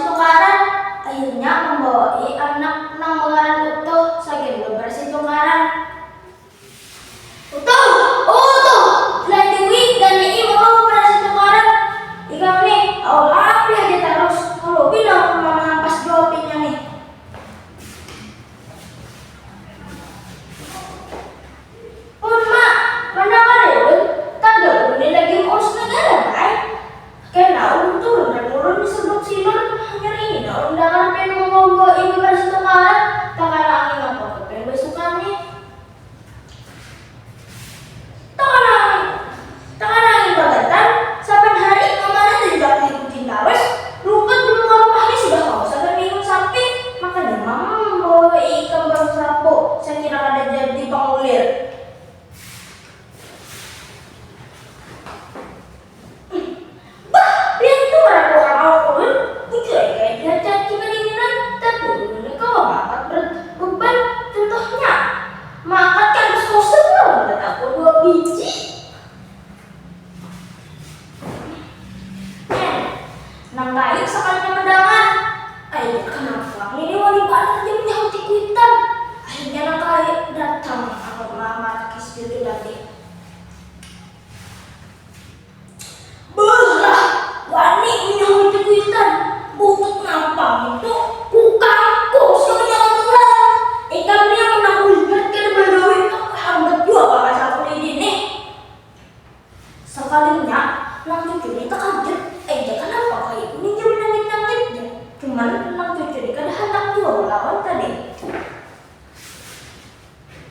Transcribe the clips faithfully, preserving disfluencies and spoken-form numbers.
tukaran, akhirnya mambawai anak nang bangaran Utuh sagan babarasi tukaran. Utuh, Utuh, lajui gani mama babarasi tukaran. Ikam nih, aul hapi haja tarus, kalu pina mama hampas jua pinya nih. Pun ma, mandangari ulun, tanda ulun ni lagi maurus negara ai. Kena ulun turun dan urun di suduk silur, hanyar ini nah ulun dangar pian mama babarasi tukaran, takana angin apa tu pian basukan nih. Takana angin, takana angin bagatan, saban hari mama ni jadi laki kucing tarus, rumput di muka rumah ni sudah kawa sagan minum sapi, makanya mama mambawai ikam basapu sakira kada jadi pangulir. Bah, pian tu maraguakan awak ulun, bujur ai kaya dihacat jika dinginan, tapi ulun ni kawa maangkat berat beban, contohnya, maangkat kardus kosong lawan batapur dua biji. Neh, nang kayu sakalinya mandangar, ai, kanapa ngini wani banar ja manyahuti kuitan. Akhirnya nang kayu datang ma-, ma-, marakis cucu tadi. Bah, wani manyahuti kuitan, butut napa ngitu, kukangkus lawan nyawa tulang. Ikam ni amun aku lihat kada bagawi tu hambat jua kah asa aku lidi nih. Sakalinya nang cucu ni takajut, ai ja kanapa kayu ni ja manangit-nangit ja. Cuman nang cucu ni kada handak jua malawan tadi.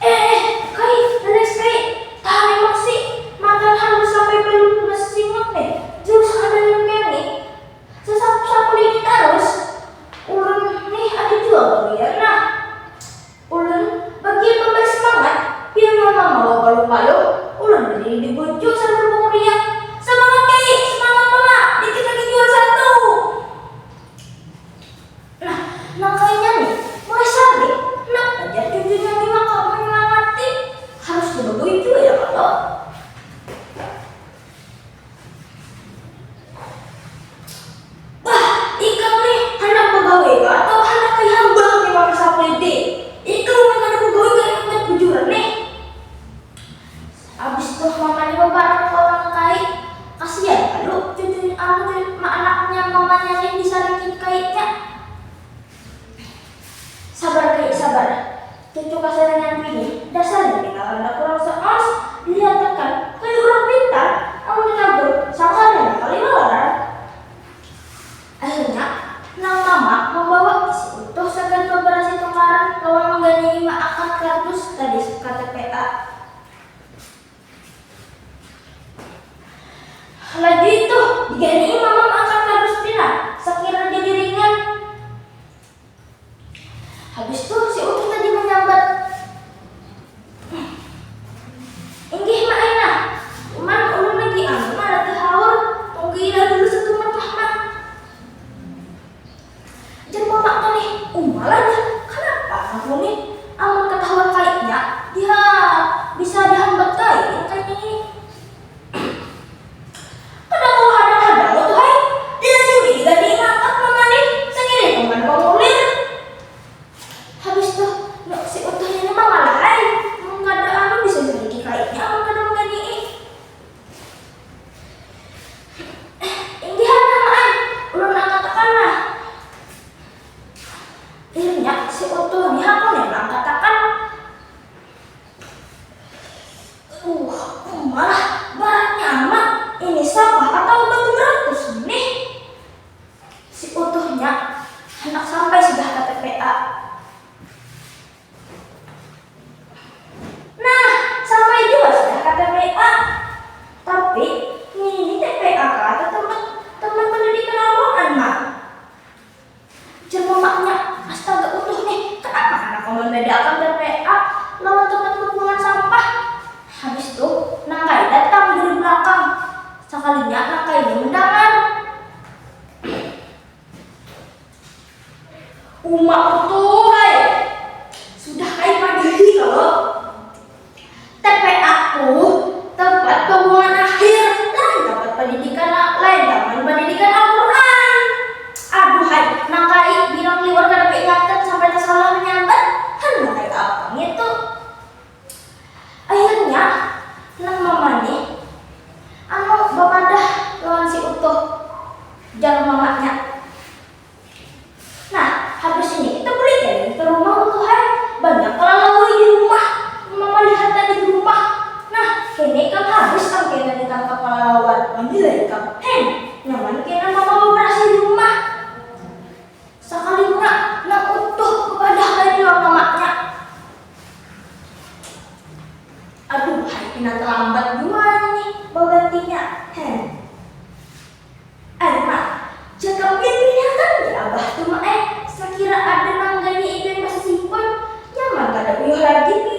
Eh, eh, kai, relax kai. Tahan emosi. Matan halus sampai balum basingut nih. Jurus andalan pian nih. Sasapu-sapu lidi tarus. Ulun nih ada jua gawian nah. Ulun bagian pambari semangat. Pian mama mawa palu-palu. Ulun badiri di bucu sambil banguriak. Semangat kai, semangat mama. Dikit lagi juara satu. Nah, nang kayanya nih, mulai sarik, napa jar cucunya ni maka manyamangati, harus dibagui jua ya kalo. Bah, ikam nih handak bagawi kah atau handak kaya hambang nih maka sapliti? Ikam mun kada bagawi kaya umpat bujuran nih. Habis tu mamanya baparak lawan kai. Kasian kalu cucu anu cucu ma anaknya mamanya nih disariki kaiknya. Sabar kai sabar. Cucu kasaringan bini dasarnya pina kada kurang seos, dilihatakan kaya urang pintar, amun ditagur sangkanya nang kaliwaran. Akhirnya nang mama mambawa si Utuh sagan babarasi tukaran lawan mangganyangi maangkat kardus tadi ka TPA. Laju itu, diganyangi mama maangkat kardus pina sakira jadi ringan. Habis tu si Utuh tadi manyambat, inggih ma ai nah, cuman ulun lagi anu ma lagi haur, tunggui lah dulu satumat lah ma. Jar mama tu nih, uma lah jar, kanapa anakmu nih amun katahuan kaiknya diha bisa dihambat kai nang kaya ini. Kada kawa hadang-hadang Utuh ai, dilajui diganyangi maangkat mama nih, sakira itu man pangulir. Habis tu, nu si Utuhnya ni mangalah ai, mun kada anu bisa nyariki kaiknya amun kada mangganyangi. Inggih ha mama ai, ulun angkatakan lah. Akhirnya si Utuh ni hakun nih maangkatakan. Uh, uma lah, banyaman, ini sapah atawa batu meratus nih. Si Utuhnya handak sampai sudah ka TPA. Nah, sampai jua sudah ka TPA. Tapi, ngini TPA kah atau tempat, tempat pendidikan Al-Quran, Mak? Jar mamanya, astaga Utuh nih, kanapa handak kawa mambadaakan TPA lawan tempat pembuangan sampah? Habis tu, nang kai datang dari belakang. Sakalinya nang kai ni mendangar. Uma Utuh ai, sudah ai padahi kalo. TPA tu tempat pembuangan akhir, lain tempat pendidikan, lain taman pendidikan Al-Quran. Aduhai, Bagi